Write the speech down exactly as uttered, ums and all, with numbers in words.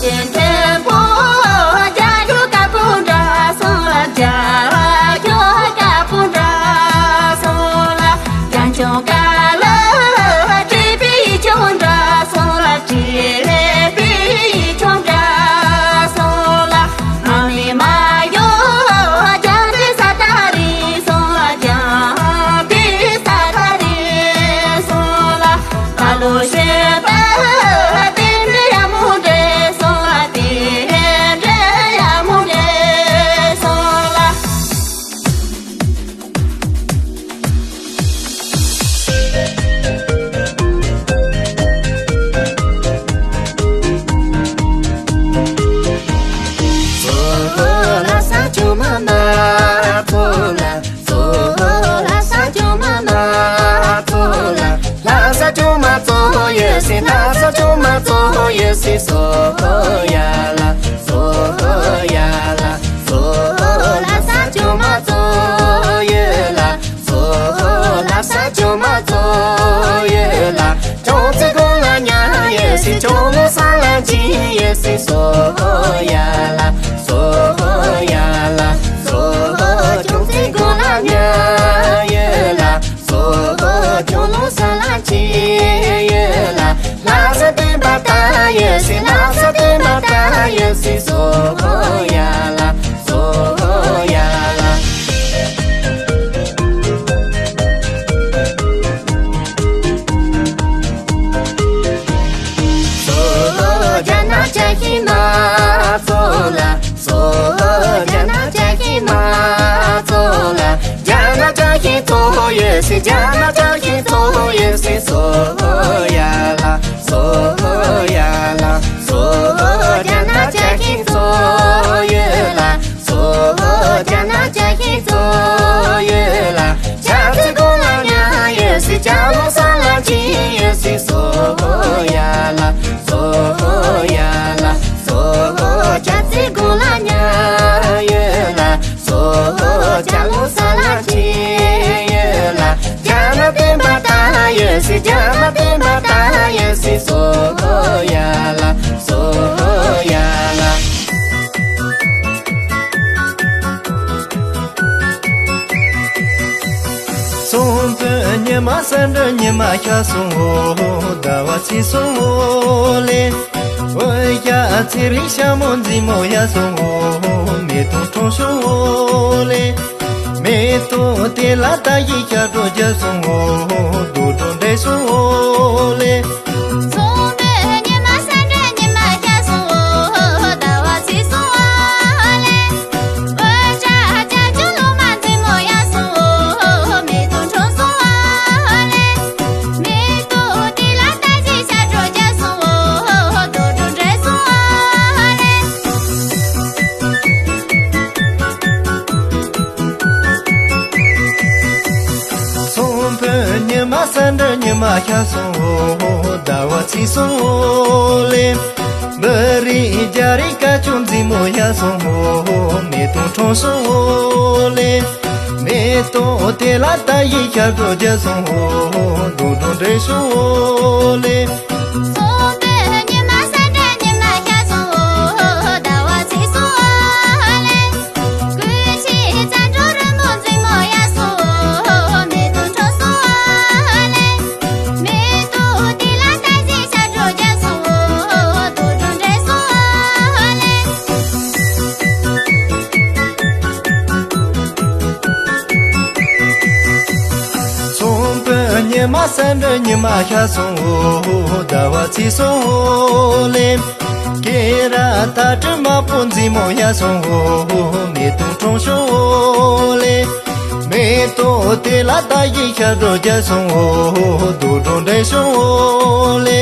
ཆེན་མཐོན་པོ་རྒྱལ་ཁྱོད་དཀར་པོ་འདྲ་སོང་ལ། རྒྱལ་ཁྱོད་དཀར་པོ་འདྲ་སོང་ལ། རྒྱལ་ཁྱོད་དཀར་ལ་བཀྲེས་པའི་ཁྱོད་འདྲ་སོང་ལ། བཀྲེས་པའི་ཁྱོད་འདྲ་སོང་ལ། མ་མི་མ་ཡོ་རྒྱལ་པོའི་ས་ད་རེད་སོང་ལ། རྒྱལ་པོའི་ས་ད་རེད་སོང་ལ། ད་ལོ་ཤེས་པ་དེ་འདྲ་ཡ་མོ་འདྲ་སོང་ལ། དེ་འདྲ་ཡ་མོ་འདྲ་སོང་ལ། ཚོ་ལ་ས་ཆུ་མ་མ་ཚོ་ལ། ཚོ་ལ་ས་ཆུ་མ་མ་ཚོ་ལ། ལ་ས་ཆུ་མ་ཚོ་ཡོད་སི། ལ་ས་ཆུ་མ་ཚོ་ཡོད་སི། ཚོ་ཡ་ལ། ཚོ་ཡ་ལ། ཚོ་ལ་ས་ཆུ་མ་ཚོ་ཡོད་ལ། ཚོ་ལ་ས་ཆུ་མ་ཚོ་ཡོད་ལ། ཅོང་ཙེ་གོ་ལ་ཉ་ཡོད་སི། ཅོང་ལོ་ས་ལ་ཅི་ཡོད་སི། ཚོ་ཡ་ལ། ཚོ་ཡ་ལ། ཚོ་ཅོང་ཙེ་གོ་ལ་ཉ་ཡོད་ལ། ཚོ་ཅོང་ལོ་ས་ལ་ཅི་ཡོད་ལ། ལ་ས་སྟོན་པ་ད་ཡོད་སི། ལ་ས་སྟོན་པ་ད་ཡོད་སི། ཚོ་ཡ་ལ། ཚོ་ཡ་ལ། ཚོ་རྒྱ་ནག་ཅ་ཧི་མ་ཚོ་ལ། ཚོ་རྒྱ་ནག་ཅ་ཧི་མ་ཚོ་ལ། རྒྱ་ནག་ཅ་ཧི་ཚོ་ཡོད་སི། རྒྱ་ནག་ཅ་ཧི་ཚོ་ཡོད་སི། ཚོ་ཡ་ལ། ཚོ་ཡ་ལ། ཚོ་རྒྱ་ནག་ཅ་ཧི་ཚོ་ཡོད་ལ། ཚོ་རྒྱ་ནག་ཅ་ཧི་ཚོ་ཡོད་ལ། ཅ་ཙེ་གོ་ལ་ཉ་ཡོད་སི། ཅ་ལོ་ས་ལ་ཅི་ཡོད་སི། ཚོ་ཡ་ལ། ཚོ་ཡ་ལ། ཚོ་ཅ་ཙེ་གོ་ལ་ཉ་ཡོད་ལ། ཚོ་ཅ་ལོ་ས་ལ་ཅི་ཡོད་ལ། རྒྱ་ནག་སྟོན་པ་ད་ཡོད་སི། རྒྱ་ནག་སྟོན་པ་ད་ཡོད་སི། ཚོ་ཡ་ལ། ཚོ་ཡ་ལ། གསུང་འབུམ་ཉི་མ་གསལ་འགྲིབ་ཉི་མ་ཤར་སོང་ངོ་། ཟླ་བ་ཚེས་སོང་ངོ་ལེ། འོད་ཞགས་ཚེ་རིང་ཞྭ་མོ་མཛེས་མོ་ཡལ་སོང་ངོ་། མེ་ཏོག་ཁྲོམ་སོང་ངོ་ལེ། མེ་ཏོག་དེ་ལ་ད་ཡི་ཞབས་བྲོ་རྒྱབ་སོང་ངོ་། རྡོ་གྲོགས་འདྲེས་སོང་ངོ་ལེ། གསུང་འབུམ་ཉི་མ་གསལ་འགྲིབ་ཉི་མ་ཤར་སོང་ངོ་། ཟླ་བ་ཚེས་སོང་ངོ་ལེ། འོད་ཞགས་བྱ་ཁྱུང་ལོ་མ་མཛེས་མོ་ཡལ་སོང་ངོ་། མེ་ཏོག་ཁྲོམ་སོང་ངོ་ལེ། མེ་ཏོག་དེ་ལ་ད་ཡི་ཞབས་བྲོ་རྒྱབ་སོང་ངོ་། རྡོ་གྲོགས་འདྲེས་སོང་ངོ་ལེ། གསུང་འབུམ་ཉི་མ་གསལ་འགྲིབ་ཉི་མ་ཤར་སོང་ངོ་། ཟླ་བ་ཚེས་སོང་ངོ་ལེ། འབུ་རིའི་རྒྱ་རིགས་སྐར་ཆུང་མཛེས་མོ་ཡལ་སོང་ངོ་། མེ་ཏོག་ཁྲོམ་སོང་ངོ་ལེ། མེ་ཏོག་དེ་ལ་ད་ཡི་ཞབས་བྲོ་རྒྱབ་སོང་ངོ་། རྡོ་གྲོགས་འདྲེས་སོང་ངོ་ལེ། གསུང་འབུམ་ཉི་མ་གསལ་འགྲིབ་ཉི་མ་ཤར་སོང་ངོ་། ཟླ་བ་ཚེས་སོང་ངོ་ལེ། ཀུན་གཞི་རྩྭ་འབྲུག་རོལ་མོ་མཛེས་མོ་ཡལ་སོང་ངོ་། མེ་ཏོག་ཁྲོམ་སོང་ངོ་ལེ། མེ་ཏོག་དེ་ལ་ད་ཡི་ཞབས་བྲོ་རྒྱབ་སོང་ངོ་། རྡོ་གྲོགས་འདྲེས་སོང་ངོ་ལེ། གསུང་འབུམ་ཉི་མ་གསལ་འགྲིབ་ཉི་མ་ཤར་སོང་ངོ་། ཟླ་བ་ཚེས་སོང་ངོ་ལེ། སྐེ་རགས་ཐག་དྲུག་དམར་པོ་མཛེས་མོ་ཡལ་སོང་ངོ་། མེ་ཏོག་ཁྲོམ་སོང་ངོ་ལེ། མེ་ཏོག་དེ་ལ་ད་ཡི་ཞབས་བྲོ་རྒྱབ་སོང་ངོ་། རྡོ་གྲོགས་འདྲེས་སོང་ངོ་ལེ།